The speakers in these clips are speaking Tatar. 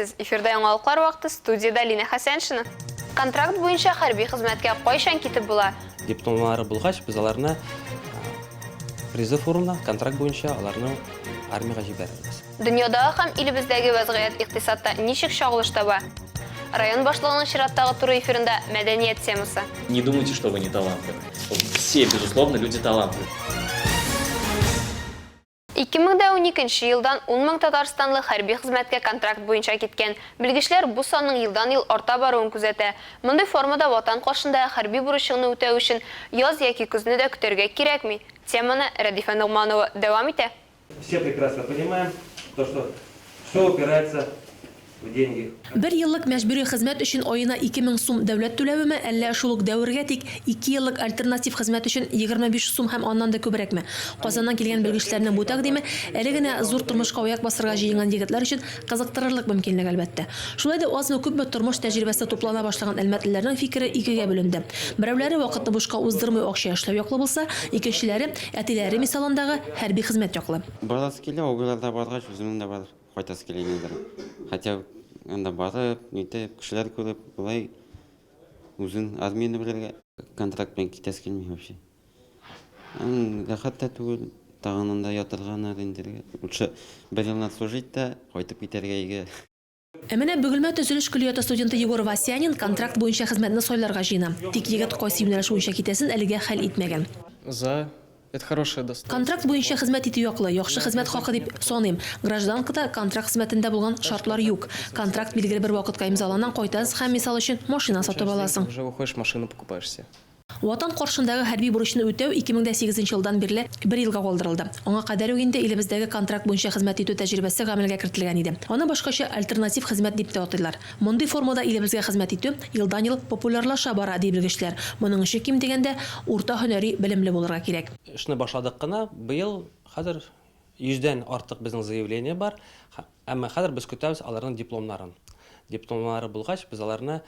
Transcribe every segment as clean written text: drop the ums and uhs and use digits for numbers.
Исәнмесез! Эфирда яңалыклар вакыты, студиядә Лина Хәсәншина. Контракт буенча хәрби хезмәткә кайчан китеп була? Дипломнары булгач, без аларны призыв урынына, контракт буенча аларны армиягә җибәрербез. Дөньядагы һәм илебездәге вәзгыять икътисадта ничек чагылыш таба? Район башлыгының чираттагы туры эфирында мәдәният темасы. Не думайте, что вы не талантливы. Все, безусловно, люди талантливы. 2012 нче елдан 10 мең татарстанлы хәрби хезмәткә контракт буенча киткән. Белгечләр бу санның елдан-ел арта баруын күзәтә. Мондый формада Ватан каршындагы хәрби бурычыңны үтәү өчен яз яки көзне дә көтәргә кирәкми. Теманы Рәдифә Ногманова дәвам итә. Все прекрасно понимаем, то что все упирается в деньги. Бер еллык мәҗбүри хезмәт өчен аена 2000 сум дәүләт түләвеме, әллә шул ук дәвергә тик икееллык альтернатив хезмәт өчен 25 сум һәм аннан да күбрәкме? Казаннан килгән белгечләрнең бу тәкъдиме әле генә зур тормышка аяк басарга җыенган егетләр өчен кызыктырырлык мөмкинлек, әлбәттә. Шулай да азмы-күпме тормыш тәҗрибәсе туплана башлаган әлмәтлеләрнең фикере икегә бүленде. Берәүләре вакытны бушка уздырмый акча эшләү яклы булса, икенчеләре, әтиләре мисалындагы хәрби хезмәт яклы. Барасы килә, абыйлар да баргач, үземнең дә барып кайтасы килә инде. Хотя бы анда барып, нитеп, кешеләр күреп, болай үзең армияне белергә. Контракт белән китәсе килми вообще. Рәхәт тә түгел, тагын анда ятырга надо инде. Лучше бер елны отслужить та, кайтып китәргә өйгә. Ә менә Бөгелмә төзелеш көллияте студенты Егор Васянин контракт буенча хезмәтне сайларга җыена. Тик егет кайсы юнәлеш буенча китәсен әлегә хәл итмәгән. За Это хорошая достоинство. Контракт буенча хезмәт итү яклы, яхшы хезмәт хакы дип саныйм. Гражданкада контракт хезмәтендә булган шартлар юк. Контракт билгеле бер вакытка имзалана, кайтасыз һәм, мисал өчен, машина сатып аласың. Уже выходишь, машину покупаешь себе. Ватан каршындагы хәрби бурычны үтәү 2008 нче елдан бирле бер елга калдырылды. Аңа кадәр үк инде илебездәге контракт буенча хезмәт итү тәҗрибәсе гамәлгә кертелгән иде. Аны башкача альтернатив хезмәт дип тә атыйлар. Мондый формада илебезгә хезмәт итү елдан-ел популярлаша бара, ди белгечләр. Моның өчен ким дигәндә урта һөнәри белемле булырга кирәк. Эшне башладык кына, быел хәзер йөздән артык безнең заявление бар, әмма хәзер без көтәбез аларның дипломнарын. Дипломнары булгач, без аларны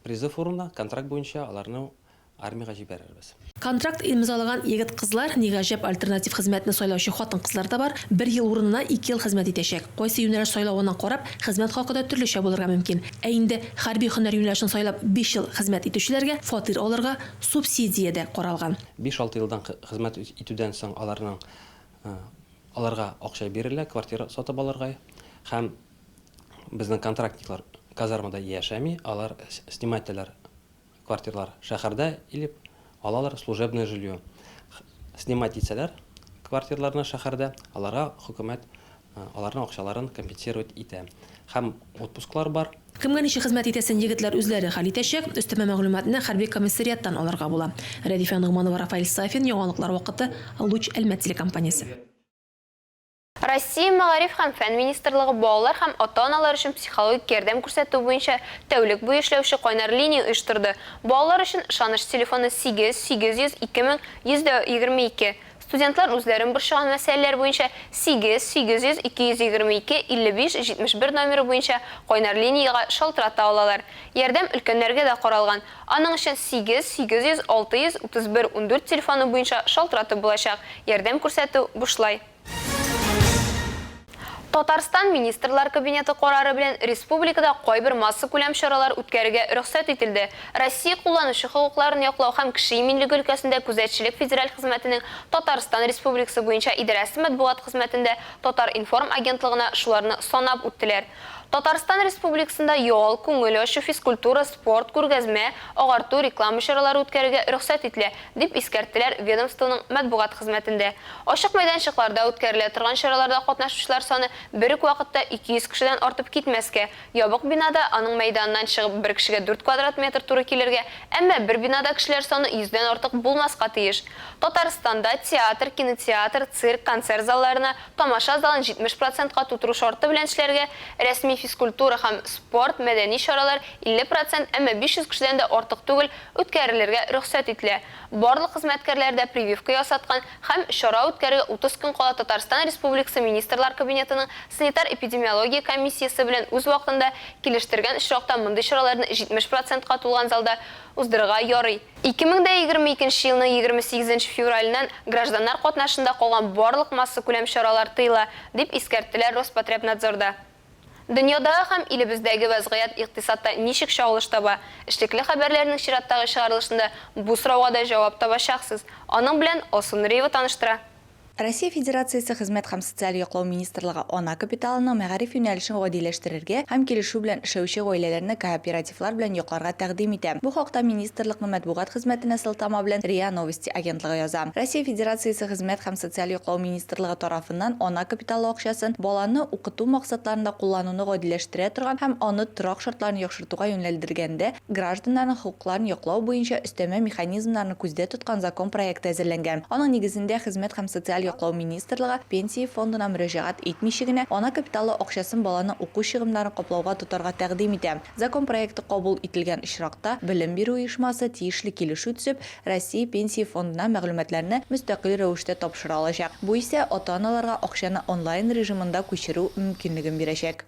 Призыв урынына, контракт буенча аларны армиягә җибәрербез. Контракт имзалаган егет-кызлар, ни гаҗәп, альтернатив хезмәтне сайлаучы хатын-кызлар да бар, бер ел урынына ике ел хезмәт итәчәк. Кайсы юнәлеш сайлавына карап, хезмәт хакы да төрлечә булырга мөмкин. Ә инде хәрби һөнәр юнәлешен сайлап биш ел хезмәт итүчеләргә фатир алырга субсидия дә каралган. Биш-алты елдан хезмәт итүдән соң аларның аларга акча бирелә, квартира сатып алырга һәм Безнең контрактниклар казармада яшәми, алар снимать итәләр квартирлар шәһәрдә или алалар служебное жилье. Снимать итсәләр квартирларны шәһәрдә, аларга хөкүмәт аларның акчаларын компенсировать итә. Һәм отпусклар бар. Кемгә ничек хезмәт итәсен егетләр үзләре хәл итәчәк. Өстәмә мәгълүматны хәрби комиссариаттан алырга була. Рәдифә Ногманова, Рафаэль Сафин, Яңалыклар вакыты, Луч Әлмәт телекомпаниясе. Россия Мәгариф һәм фән министрлыгы балалар һәм ата-аналар өчен психологик ярдәм күрсәтү буенча тәүлек буе эшләүче кайнар линия оештырды. Балалар өчен ышаныч телефоны 8 800 2122. Студентлар үзләрен борчыган мәсьәләләр буенча 8 800 222 55 71 номеры буенча кайнар линиягә шалтырата алалар. Ярдәм өлкәннәргә дә каралган. Аның өчен 8 800 631 14 телефоны буенча шалтыратып булачак. Ярдәм күрсәтү бушлай. Татарстан Министрлар Кабинеты карары белән республикада кайбер массакүләм чаралар үткәрергә рөхсәт ителде. Россия кулланучы хокукларын яклау һәм кеше иминлеге өлкәсендә күзәтчелек федераль хезмәтенең Татарстан Республикасы буенча идарәсе матбугат хезмәтендә Татар-информ агентлыгына шуларны санап үттеләр. Татарстан Республикасында ял, күңел ачу, физкультура, спорт, күргәзмә, агарту, реклама чаралары үткәрергә рөхсәт ителә, дип искәрттеләр ведомствоның матбугат хезмәтендә. Ачык мәйданчыкларда үткәрелә торган чараларда катнашучылар саны бер үк вакытта 200 кешедән артып китмәскә, ябык бинада аның мәйданыннан чыгып бер кешегә дүрт квадрат метр туры килергә, әмма бер бинада кешеләр саны йөздән артык булмаска тиеш. Татарстанда театр, кинотеатр, цирк, концерт залларына Тамаша залын 70 процентка тутыру шарты белән эшләргә, рәсми физкультура һәм спорт, мәдәни чаралар 50 процент, әмма 500 кешедән дә артык түгел, үткәрелергә рөхсәт ителә. Барлык хезмәткәрләр дә прививка ясаткан һәм чара үткәрергә 30 көн кала Татарстан Республикасы Министрлар Кабинетының санитар-эпидемиология комиссиясе белән үз вакытында килештергән очракта мондый чараларны 70 процентка тулган залда уздырырга ярый. 2022 нче елның 28 нче февраленнән гражданнар катнашында калган барлык массакүләм чаралар тыела, дип искәрттеләр Роспотребнадзорда. Дөньядагы һәм илебездәге вәзгыять икътисадта ничек чагылыш таба? Эшлекле хәбәрләрнең чираттагы чыгарылышында бу сорауга да җавап табачаксыз. Аның белән Алсу Нуриева таныштыра. Россия Федерациясе Хезмәт һәм социаль яклау министрлыгы ана капиталының мәгариф юнәлешен гадиләштерергә һәм килешү белән эшләүче гаиләләрне кооперативлар белән якларга тәкъдим итә. Бу хакта министрлыкның матбугат хезмәтенә сылтама белән РИА Новости агентлыгы яза. Россия Федерациясе Хезмәт һәм социаль яклау министрлыгы тарафыннан ана капиталы акчасын баланы укыту максатларында куллануны гадиләштерә торган һәм аны торак шартларын яхшыртуга юнәлдергәндә гражданнарның хокукларын яклау буенча өстәмә механизмнарны күздә тоткан закон проекты әзерләнгән. Аның нигезендә Хезмәт һәм социаль яклау министрлыгы Пенсия фондына мөрәҗәгать итмичә генә ана капиталы акчасын баланың уку чыгымнарын каплауга тотарга тәкъдим итә. Закон проекты кабул ителгән очракта, белем бирү оешмасы тиешле килешү төзеп, Россия Пенсия фондына мәгълүматларны мөстәкыйль рәвештә тапшыра алачак. Бу исә ата-аналарга акчаны онлайн режимында күчерү мөмкинлеген бирәчәк.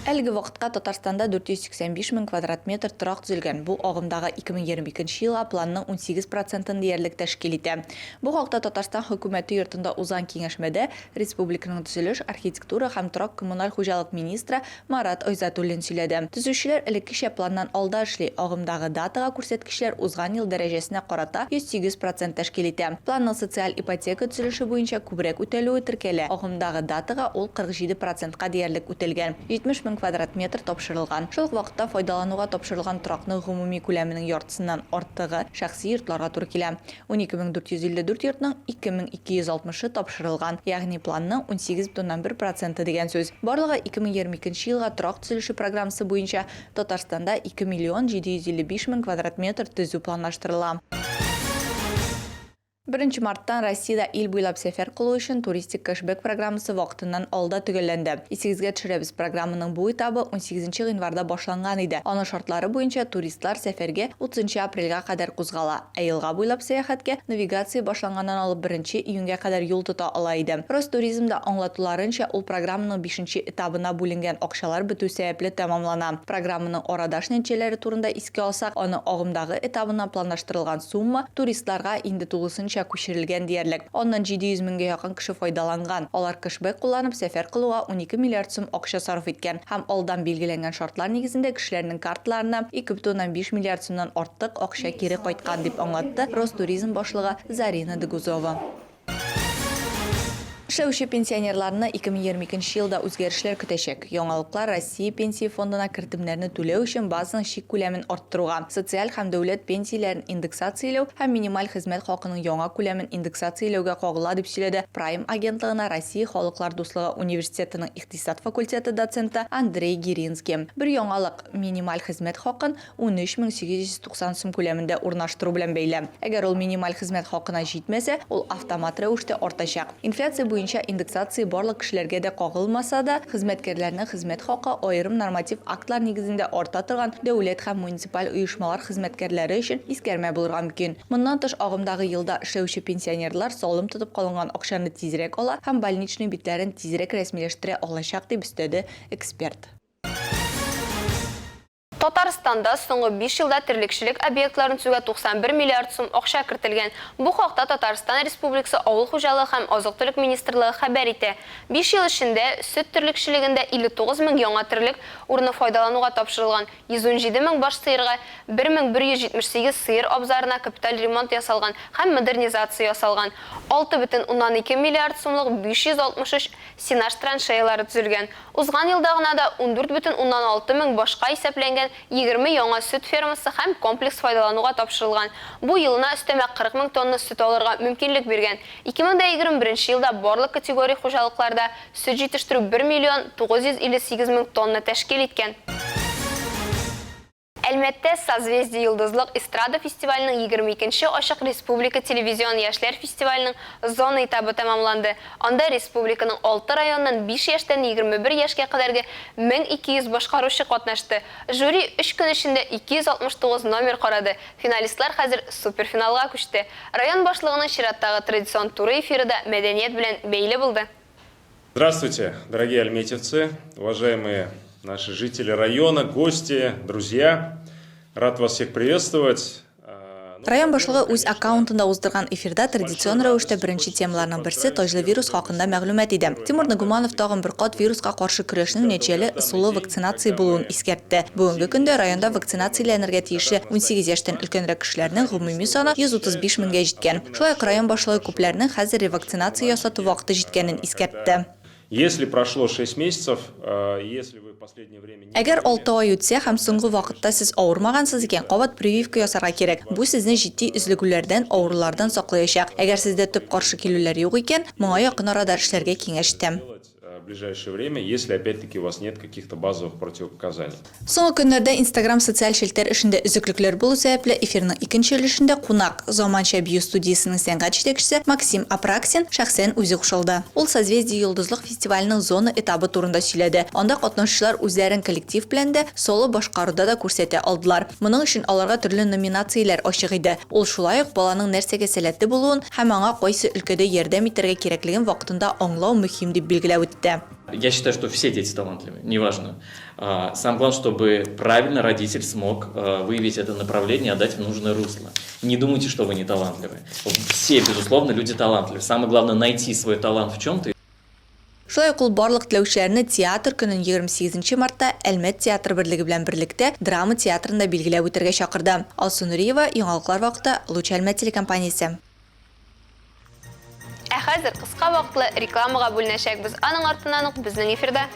Әлеге вакытка Татарстанда 485 мең квадрат метр торак төзелгән, бу агымдагы 2022 елга планның 18 процентын диярлек тәшкил итә. Бу хакта Татарстан Хөкүмәте йортында узган киңәшмәдә республиканың төзелеш, архитектура һәм торак-коммуналь хуҗалык министры Марат Айзатуллин сөйләде. Төзүчеләр элеккечә планнан алда эшли, агымдагы датага күрсәткечләр узган ел дәрәҗәсенә карата 108 процент тәшкил итә. Планның социаль ипотека төзелеше буенча күбрәк үтәлүе теркәлә, агымдагы датага ул 47 процентка диярлек үтәлгән, 70 мең квадрат метр тапшырылган. Шул ук вакытта файдалануга тапшырылган торакның гомуми күләменең яртысыннан артыгы шәхси йортларга туры килә. 12454 йортның 2260 ы тапшырылган, ягъни планның 18,1 проценты дигән сүз. Барлыгы 2022 нче елга торак төзелеше программасы буенча Татарстанда 2 миллион 755 мең квадрат метр төзү планлаштырыла. Беренче марттан Россиядә ил буйлап сәфәр кылу өчен туристик кэшбэк программасы вакытыннан алда төгәлләнде. Исегезгә төшерәбез, программаның бу этабы унсигезенче гыйнварда башланган иде. Аның шартлары буенча туристлар сәфәргә утызынчы апрельгә кадәр кузгала. Ә елга буйлап сәяхәткә навигация башланганнан алып беренче июньгә кадәр юл тота ала иде. Ростуризмда аңлатуларынча, ул программаның бишенче этабына бүленгән акчалар бетү сәбәпле тәмамлана. Программаның арадаш нәтиҗәләре турында искә алсак, аның агымдагы этабына планлаштырылган сумма туристларга инде тулысынча күчерелгән диярлек. Аннан 700 меңгә якын кеше файдаланган. Алар кэшбэк кулланып сәфәр кылуга 12 миллиард сум акча сарыф иткән һәм алдан билгеләнгән шартлар нигезендә кешеләрнең карталарына 2,5 миллиард сумнан артык акча кире кайткан, дип аңлатты Ростуризм башлыгы Зарина Дегузова. Эшләүче пенсионерларны 2022 нче елда үзгәрешләр көтәчәк. Яңалыклар Россия Пенсия фондына кертемнәрне түләү өчен базаның чик күләмен арттыруга, социаль һәм дәүләт пенсияләрен индексацияләү һәм минималь хезмәт хакының яңа күләмен индексацияләүгә кагыла, дип сөйләде Прайм агентлыгына Россия Халыклар дуслыгы университетының икътисад факультеты доценты Андрей Гиринский. Бер яңалык, минималь хезмәт хакын 13 890 сум күләмендә урнаштыру белән бәйле. Әгәр ул минималь хезмәт хакына җитмәсә, ул автомат рәвештә артачак. Инфляция буенча индексация барлык кешеләргә дә кагылмаса да, хезмәткәрләрнең хезмәт хакы аерым норматив актлар нигезендә арта торган дәүләт һәм муниципаль оешмалар хезмәткәрләре өчен искәрмә булырга мөмкин. Моннан тыш, агымдагы елда эшләүче пенсионерлар салым тотып калынган акчаны тизрәк ала һәм больничный битләрен тизрәк рәсмиләштерә алачак, дип өстәде эксперт. Татарстанда соңгы биш елда терлекчелек объектларын төзүгә 91 миллиард сум акча кертелгән. Бу хакта Татарстан Республикасы Авыл хуҗалыгы һәм азык-төлек министрлыгы хәбәр итә. Биш ел эчендә сөт терлекчелегендә 59 мең яңа терлек урыны файдалануга тапшырылган, 117 мең баш сыерга, 1178 сыер абзарына капиталь ремонт ясалган һәм модернизация ясалган, 6,2 миллиард сумлык 563 сенаж траншеялары төзелгән. Узган елда гына да 14,6 мең башка исәпләнгән 20 яңа сөт фермасы һәм комплекс файдалануга тапшырылган. Бу елына өстәмә 40 мең тонна сөт алырга мөмкинлек биргән. 2021 елда барлык категория хуҗалыкларда сөт җитештерү 1 миллион 958 мең тонна тәшкил иткән. Әлмәттә Созвездие-Йолдызлык эстрада фестиваленең 22 нче ачык республика телевизион яшьләр фестиваленең зона этабы тәмамланды. Анда республиканың алты районыннан биш яшьтән 21 яшькә кадәрге 1200 башкаручы катнашты. Жюри өч көн эчендә 269 номер карады. Финалистлар хәзер суперфиналга күчте. Район башлыгының чираттагы традицион туры эфиры да мәдәният белән бәйле булды. Здравствуйте, дорогие альметьевцы, уважаемые наши жители района, гости, друзья. Рад вас всех приветствовать. Район башлыгы үз аккаунтында уздырган эфирда традицион рәвештә беренче темаларның берсе таҗлы вирус хакында мәгълүмат иде. Тимур Нагуманов тагын бер кат вируска каршы көрәшнең нәтиҗәле ысулы вакцинация булуын искәртте. Бүгенге көндә районда вакцинацияләнергә тиешле 18 яшьтән өлкәнрәк кешеләрнең гомуми саны 135 меңгә җиткән. Шулай ук район башлыгы күпләрнең хәзер ревакцинация ясату вакыты җиткәнен искәртте. Если прошло шесть месяцев, если вы в последнее время не Әгәр алты ай үтсә һәм соңгы вакытта сез авырмагансыз икән, кабат прививка ясарга кирәк. Бу сезне җитди өзлегүләрдән, авырулардан саклаячак. Әгәр сездә төп каршы килүләр юк икән, моңа якын арада эшләргә киңәш итәм. В ближайшее время, если опять-таки у вас нет каких-то базовых противопоказаний. Соңгы көннәрдә Инстаграм социаль челтәр эшендә өзеклекләр булу сәбәпле, эфирның икенче өлешендә кунак, Заманча бию студиясенең сәнгать җитәкчесе Максим Апраксин шәхсән үзе кушылды. Ул Созвездие-Йолдызлык фестиваленең зона этабы турында сөйләде. Анда катнашучылар үзләрен коллектив белән дә, соло башкаруда да күрсәтә алдылар. Моның өчен аларга төрле номинацияләр ачык иде. Ул шулай ук баланың нәрсәгә сәләтле булуын һәм аңа кайсы өлкәдә ярдәм итәргә кирәклеген вакытында аңлау мөһим дип билгеләп үтте. Я считаю, что все дети талантливы, неважно. Самое главное, чтобы правильно родитель смог выявить это направление и отдать в нужное русло. Не думайте, что вы не талантливы. Все, безусловно, люди талантливы. Самое главное найти свой талант в чем-то. Шулай ук ул барлык теләүчеләрне Театр көнен 28 нче мартта Әлмәт театры берлеге белән берлектә драма театрында билгеләп үтәргә чакырды. Алсу Нуриева, Яңалыклар вакыты, Луч Әлмәт телекомпаниясе. Ә хәзер кыска вакытлы рекламага бүленәчәкбез. Аның артыннан ук безнең эфирда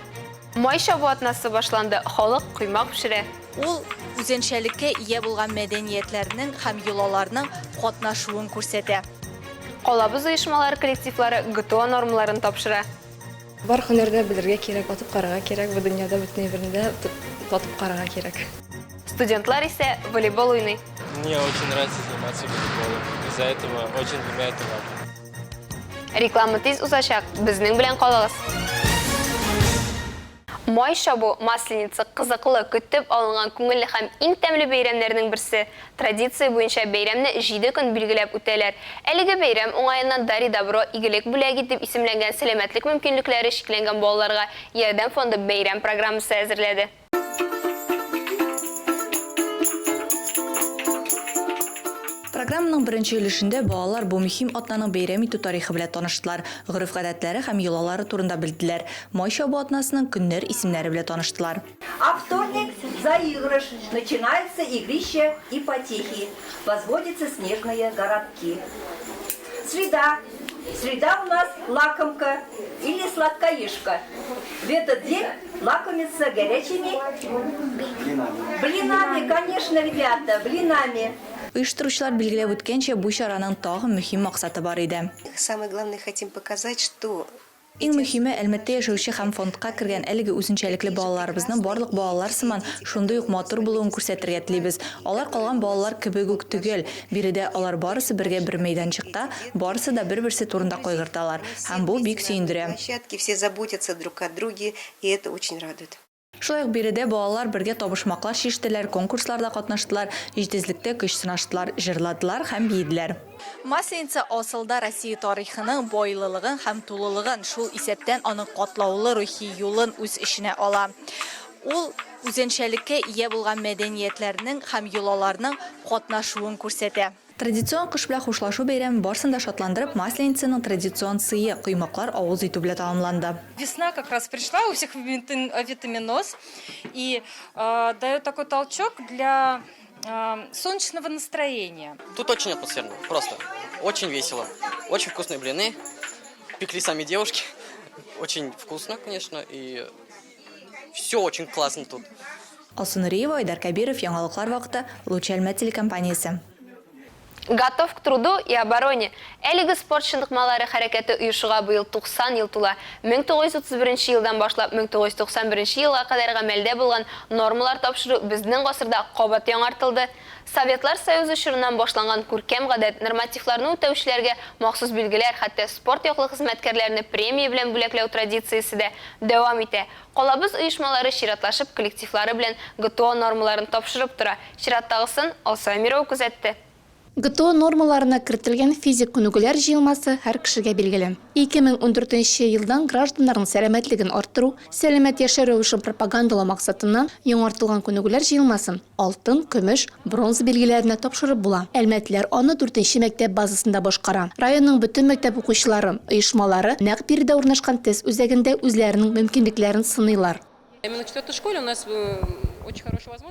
Май чабу атнасы башланды, халык коймак пешерә. Ул үзенчәлеккә ия булган мәдәниятләрнең һәм йолаларның катнашуын күрсәтә. Калабыз оешмалары коллективлары ГТО нормаларын тапшыра. Бар һөнәр дә белергә кирәк, атып карарга кирәк, бу дөньяда бөтен әйберне дә татып карарга кирәк. Студентлар исә волейбол уйный. Мне очень нравится заниматься волейболом. Из-за этого очень для меня это важно. Реклама тиз узачак, безнең белән калыгыз. Май чабу, Масленица, кызыклы, көтеп алынган күңелле һәм иң тәмле бәйрәмнәрнең берсе. Традиция буенча бәйрәмне җиде көн билгеләп үтәләр. Әлеге бәйрәм уңаеннан Дари добро, Игелек бүләк ит дип исемләнгән сәламәтлек мөмкинлекләре чикләнгән балаларга ярдәм фонды бәйрәм программасы әзерләде. Программаның беренче өлешендә балалар бу мөһим атнаның бәйрәм итү тарихы белән таныштылар, гореф-гадәтләре һәм йолалары турында белделәр, Май чабу атнасының көннәр исемнәре белән таныштылар. А вторник заигрыш, начинаются игрища и потехи, возводятся снежные городки. Среда. Среда у нас лакомка или сладкоежка. В этот день лакомятся горячими блинами. Блинами, конечно, ребята, блинами. Оештыручылар билгеләп үткәнчә, бу чараның тагын мөһим максаты бар иде. Самое главное, хотим показать, что Иң мөһиме, Әлмәттә яшәүче һәм фондка кергән әлеге үзенчәлекле балаларыбызның барлык балалар сыман шундый ук матур булуын күрсәтергә телибез. Алар калган балалар кебек үк төгәл. Биредә алар барысы бергә бер мәйданчыкта, барысы да бер-берсе турында кайгырталар. Һәм бу бик сөендерә. Площадке все заботятся друг о друге, и это очень радует. Шулай ук биредә балалар бергә табышмаклар чиштеләр, конкурсларда катнаштылар, җитезлектә көч сынаштылар, җырладылар һәм биеделәр. Масленица асылда Россия тарихының байлылыгын һәм тулылыгын, шул исәптән аның катлаулы рухи юлын үз эченә ала. Ул үзенчәлеккә ия булган мәдәниятләрнең һәм йолаларның катнашуын күрсәтә. Традицион кыш белән хушлашу бәйрәме барсын да шатландырып, Масленицаның традицион сые, коймаклар авыз итү белән тәмамланды. Весна как раз пришла, у всех авитаминоз, и дает такой толчок для солнечного настроения. Тут очень атмосферно, просто очень весело, очень вкусные блины, пекли сами девушки, очень вкусно, конечно, и все очень классно тут. Алсу Нуриева, Айдар Кәбиров, Яңалыклар вакыты, Луч Әлмәт телекомпаниясе. Готов к труду и обороне. Әлеге спорт чыныкмалары хәрәкәте оешуга быел 90 ел тула. 1931 елдан башлап 1991 елга кадәр гамәлдә булган нормалар тапшыру безнең гасырда кабат яңартылды. Советлар Союзы чорыннан башланган күркәм гадәт, нормативларны үтәүчеләргә махсус билгеләр, хәтта спорт яклы хезмәткәрләрне премия белән бүләкләү традициясе дә дәвам итә. Калабыз оешмалары чиратлашып коллективлары белән ГТО нормаларын тапшырып тора. Чираттагысын Алсу Әмирова күзәтте. ГТО нормаларына кертелгән физик күнегүләр җыелмасы һәр кешегә билгеле. 2014 нче елдан гражданнарның сәламәтлеген арттыру, сәламәт яшәү рәвешен пропагандалау максатыннан яңартылган күнегүләр җыелмасын алтын, көмеш, бронза билгеләренә тапшырып була. Әлмәтлеләр аны дүртенче мәктәп базасында башкара. Районның бөтен мәктәп укучылары, оешмалары нәкъ биредә урнашкан тест үзәгендә үзләренең мөмкинлекләрен сыныйлар.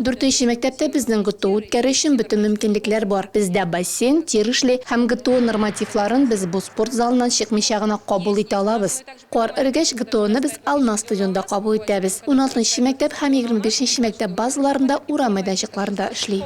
Дүртенче мәктәптә безнең ГТО үткәрү өчен бөтен мөмкинлекләр бар. Бездә бассейн, тир эшли һәм ГТО нормативларын без бу спорт залыннан чыкмыйча гына кабул итә алабыз. Кар эрегәч, ГТОны без Ална стадионында кабул итәбез. Уналтынчы мәктәп һәм 25 нче мәктәп базаларында урам мәйданчыкларында эшли.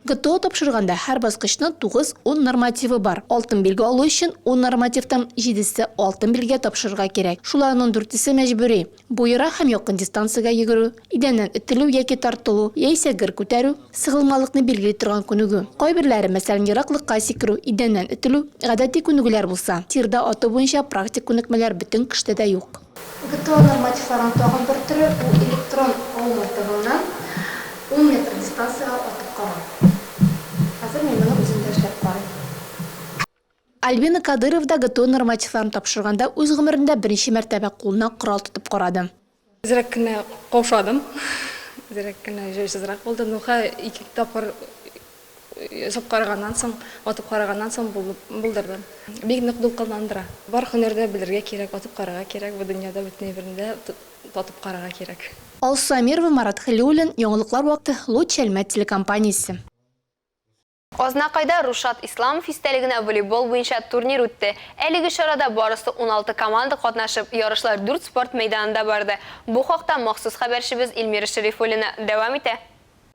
ГТО тапшырганда һәр баскычның тугыз, ун нормативы бар. Алтын билге алу өчен ун нормативтан җидесе алтын билгегә тапшырырга кирәк. Шуларның дүртесе мәҗбүри. Бу ерак һәм якын дистанциягә йөгерү, идәннән этелү яки тартылу, яисә гер күтәрү, сыгылмалыкны билгели торган күнегү. Кайберләре, мәсәлән, ераклыкка сикерү, идәннән этелү, гадәти күнегүләр булса, тирда ату буенча практик күнекмәләр бөтен кештә дә юк. ГТО нормативларының тагын бер төре, ул электрон ау мылтыгыннан ун метр дистанциягә атып карау. Хәзер мин моны үзем дә эшләп карыйм. Альбина Кадырова да ГТО нормативларын тапшырганда үз гомерендә беренче мәртәбә кулына корал тотып карады. Әзрәк кенә каушадым, әзрәк кенә җайсызрак булды. Ну, хә, ике тапкыр Ясап караганнан соң, атып караганнан соң булдырдым. Бик нык дулкынландыра. Бар һөнәрдә белергә кирәк, атып карарга кирәк, бу дөньяда бөтен әйберне дә татып карарга кирәк. Алсу Әмирова, Марат Хәлиуллин, Яңалыклар вакыты, Луч Әлмәт телекомпаниясе. Азнакайда Рушат Исламов истәлегенә волейбол буенча турнир үтте. Әлеге чарада барысы 16 команда катнашып, ярышлар дүрт спорт мәйданында барды. Бу хакта махсус хәбәрчебез Эльмира Шәрифуллина дәвам итә.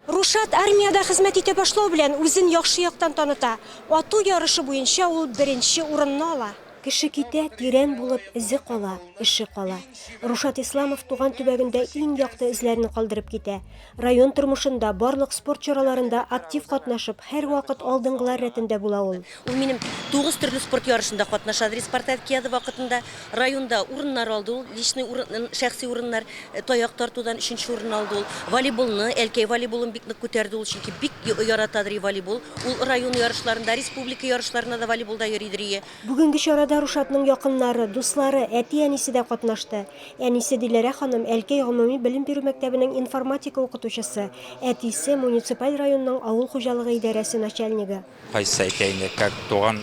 Рушат армиядә хезмәт итә башлау белән үзен яхшы яктан таныта. Ату ярышы буенча ул беренче урынны ала. Кеше китә, тирән булып, эзе кала, эше кала. Рушат Исламов туган төбәгендә иң якты эзләрне калдырып китә. Район тормышында, барлык спорт чараларында актив катнашып, һәрвакыт алдынгылар рәтендә була ул. Ул минем тугыз төрле спорт ярышында катнаша, Спартакиада вакытында районда урыннар алды ул, личный урын, шәхси урыннар, таяк тартудан өченче урын алды ул. Волейболны, Әлкәй волейболын бик нык күтәрде ул, чөнки бик яратадыр и волейбол. Ул район ярышларында, республика ярышларына да волейболда йөридер ие. Бүгенге чарада Рушатның якыннары, дуслары, әти-әнисе дә катнашты. Әнисе Диләрә ханым Әлкәй гомуми белем бирү мәктәбенең информатика укытучысы, әтисе, муниципаль районның авыл хуҗалыгы идарәсе начальнигы. Кайсы әйтә инде, как туган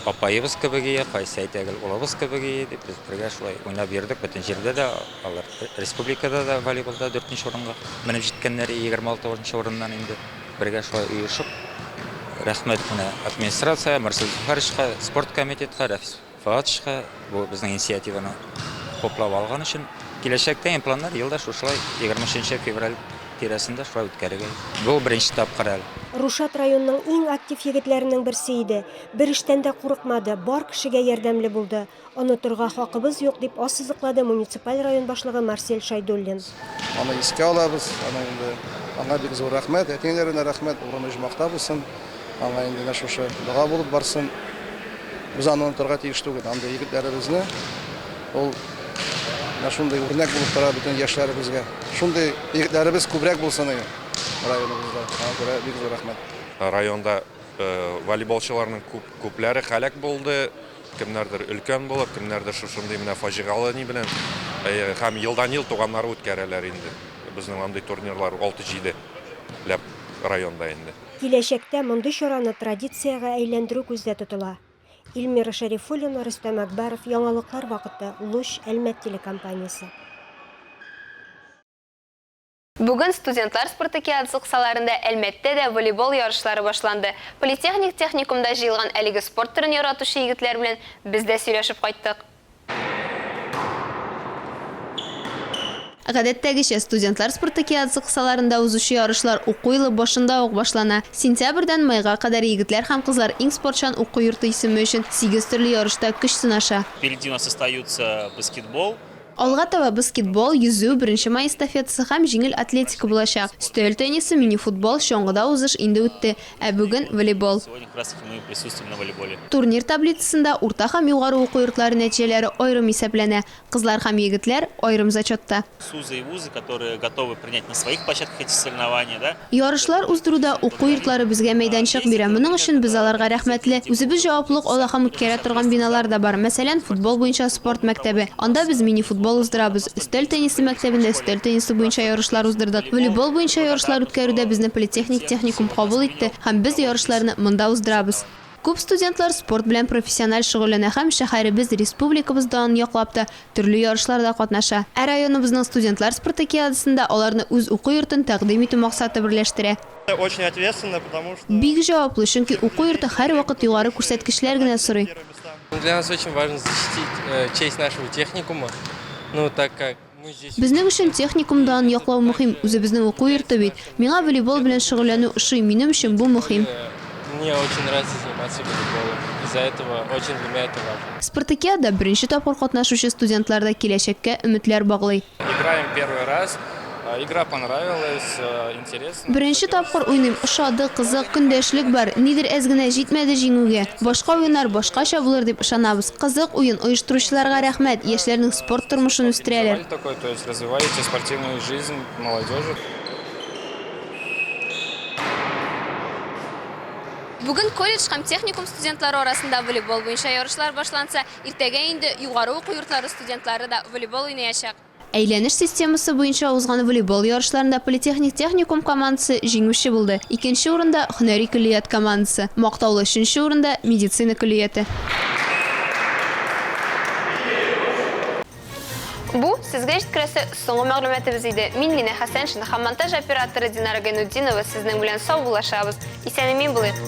апаебыз кебек ие, кайсы әйтә гел улыбыз кебек ие дип, без бергә шулай уйнап йөрдек бөтен җирдә дә. Алар республикада да волейболда дүртенче урынга менеп җиткәннәр, 26 нчы урыннан инде бергә шулай оешып. Рәхмәт менә администрациягә, Марсель Зөфәровичка, спорт комитетка, Рәфис Фоатовичка бу безнең инициативаны хуплап алган өчен. Киләчәктә инде планнар елда шушылай 23 февраль тирәсендә шулай үткәрергә. Бу беренче тапкыр әле. Рушат районның иң актив егетләренең берсе иде. Бер эштән дә курыкмады, бар кешегә ярдәмле булды. Онытырга хакыбыз юк, дип ассызыклады муниципаль район башлыгы Марсель Шәйдуллин. Аны искә алабыз, аны инде аңа бик зур рәхмәт, әти-әниләренә рәхмәт, урыны оҗмахта булсын, аңа инде менә шушы дога булып барсын. Без аны онытырга тиеш түгел, андый егетләребезне. Ул менә шундый үрнәк булып тора бөтен яшьләребезгә. Шундый егетләребез күбрәк булсын иде районыбызда. Аңа күрә бик зур рәхмәт. Районда волейболчыларның күп күпләре һәлак булды. Кемнәрдер өлкән булып, кемнәрдер шушындый менә фаҗигалы ни белән. Һәм елдан-ел туганнары үткәрәләр инде. Безнең андый турнирлар алты-җиде ләп районда инде. Киләчәктә мондый чараны традициягә әйләндерү күздә тотыла. Эльмира Шәрифуллина, Рөстәм Әкбәров, Яңалыклар вакыты, Луч, Әлмәт телекомпаниясе. Бүген студентлар спартакиадасы кысаларында Әлмәттә дә волейбол ярышлары башланды. Политехник техникумда җыелган әлеге спорт төрен яратучы егетләр белән без дә сөйләшеп кайттык. Гадәттәгечә, студентлар спартакиадасы кысаларында узучы ярышлар уку елы башында ук башлана. Сентябрьдән майга кадәр егетләр һәм кызлар иң спортчан уку йорты исеме өчен сигез төрле ярышта көч сынаша. Впереди у нас остаются баскетбол. Алга таба баскетбол, йөзү, Беренче май эстафетасы һәм җиңел атлетика булачак. Өстәл теннисы, мини-футбол, чаңгыда узыш инде үтте. Ә бүген, волейбол. Турнир таблицасында урта һәм югары уку йортлары нәтиҗәләре аерым исәпләнә. Кызлар һәм егетләр, аерым зачетта. СУЗы и вузы, которые готовы принять на своих площадках эти соревнования, да. Ярышлар уздыруда уку йортлары безгә мәйданчык бирә, моның өчен без аларга рәхмәтле. Үзебез җаваплылык ала һәм үткәрә торган биналар да бар, мәсәлән, футбол буенча спорт мәктәбе. Анда без мини-футбол уздырабыз. Өстәл теннисы мәктәбендә өстәл теннисы буенча ярышлар уздырдык. Волейбол буенча ярышлар үткәрүдә безне политехник техникум кабул итте һәм без ярышларны монда уздырабыз. Күп студентлар спорт белән профессиональ шөгыльләнә һәм шәһәребез, республикабыз данын яклап та төрле ярышларда катнаша. Ә районыбызның студентлар спартакиадасында аларны үз уку йортын тәкъдим итү максаты берләштерә. Очень ответственно, потому что. Бик җаваплы, чөнки уку йорты һәрвакыт югары күрсәткечләр генә сорый. Для нас очень важно защитить честь нашего техникума, ну так как. Безнең өчен техникум данын яклау мөһим, үзебезнең уку йорты бит. Миңа волейбол белән шөгыльләнү ошый, минем өчен бу мөһим. Мне очень нравится заниматься волейболом, из-за этого очень для меня это важно. Спартакиадада беренче тапкыр катнашучы студентлар да киләчәккә өметләр баглый. Играем первый раз, игра понравилась, интересно. Беренче тапкыр уйныйм, ошады, кызык, көндәшлек бар, нидер әз генә җитмәде җиңүгә. Башка уеннар башкача булыр дип ышанабыз. Кызык уен, оештыручыларга рәхмәт, яшьләрнең спорт тормышын үстерәләр. Такой, то есть развиваете спортивную жизнь молодежи. Бүген колледж һәм техникум студентлары арасында волейбол буенча ярышлар башланса, иртәгә инде югары уку йортлары студентлары да волейбол уйнаячак. Әйләнеш системасы буенча узган волейбол ярышларында Политехник техникум командасы җиңүче булды. Икенче урында, һөнәри көллият командасы. Мактаулы өченче урында, медицина көллияте. Бу, сезгә җиткерәсе соңгы мәгълүматыбыз иде. Мин Линә Хәсәншина һәм монтаж операторы Динара Гайнутдинова сезнең белән саубуллашабыз. Исән-имин булыйк!